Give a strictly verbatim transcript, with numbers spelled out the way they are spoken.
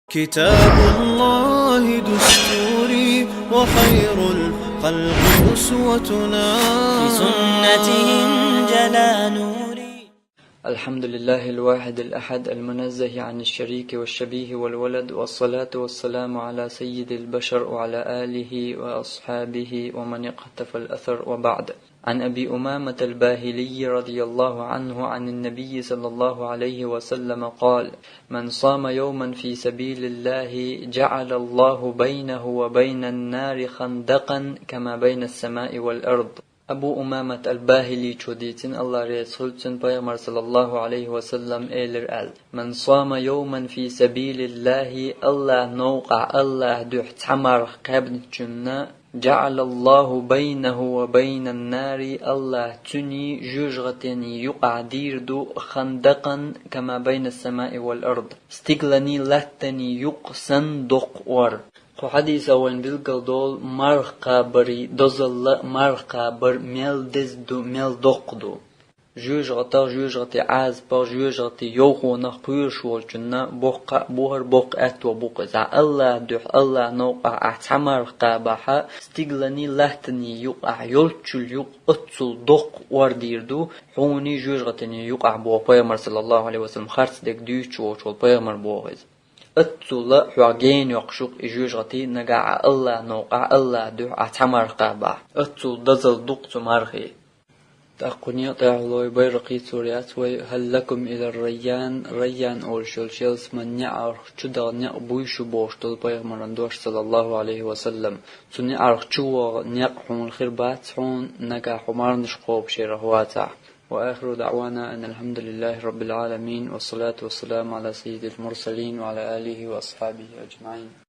كتاب الله دستوري وخير الخلق أسوتنا. بسنته انجلى نوري. الحمد لله الواحد الأحد المنزه عن الشريك والشبيه والولد، والصلاة والسلام على سيد البشر وعلى آله وأصحابه ومن اقتفى الأثر، وبعد. عن أبي أمامة الباهلي رضي الله عنه عن النبي صلى الله عليه وسلم قال: من صام يوما في سبيل الله جعل الله بينه وبين النار خندقا كما بين السماء والأرض. Абу Умамат аль-Бахили чу дийцина, Аллах реза хуьлда цунна, пайхамар саллаллаху алейхи ва саллам элира аьлла: من صام يوما في سبيل الله, Аллах новкъахь, Аллах дуьхьа цхьа марха кхаьбначунна, جعل الله بينه وبين النار, Аллах цуьнан жоьжахатин юкъахь дийр ду خندقا كما بين السماء والأرض, стигаланний латтанний юкъ санна доккха ор. Кху хьадисо вайна билгал долу марха кхабаран дозалла а, марха кхабар мел деза ду, мел доккха ду. Жоьжахатех, жоьжахатин Ӏазапах, жоьжахатин йовхонах кхоьруш волчунна боккха а бу хӀара, боккха аьтто бу-кх иза. Аллах дуьхьа, Аллах новкъахь ахь цхьа марха кхабахь, стигаланний латтанний юкъахь йолччул юкъ оццул доккха ор дийр ду хьуний жоьжахатиний юкъахь, боху пайхамар саллаллаху алейхи ва саллам, харцдерг дуьйцуш волчу волу пайхамар боху иза. Оццул а хьох гена йоккхуш ю-кх и жоьжахатий, нагахь а Аллах новкъахь, Аллах дуьхьа ахь цхьа марха кхабахь. Оццул дозалла ду-кх цу мархин. ТӀаккха кху некъа тӀехь лой Байракъи цуьнан яц вай: هل لكم إلى الريان, Райян олуш йолчу ялсаманин неӀарх чу даха некъ буй шу бохуш долу пайхамаран дош, саллаллаху алейхи ва саллам. Цу неӀарх чу ваха некъ хьуна хир бац хьуна, нагахь хьо марханаш кхобуш ярах вацахь. وآخر دعوانا أن الحمد لله رب العالمين، والصلاة والسلام على سيد المرسلين وعلى آله وأصحابه أجمعين.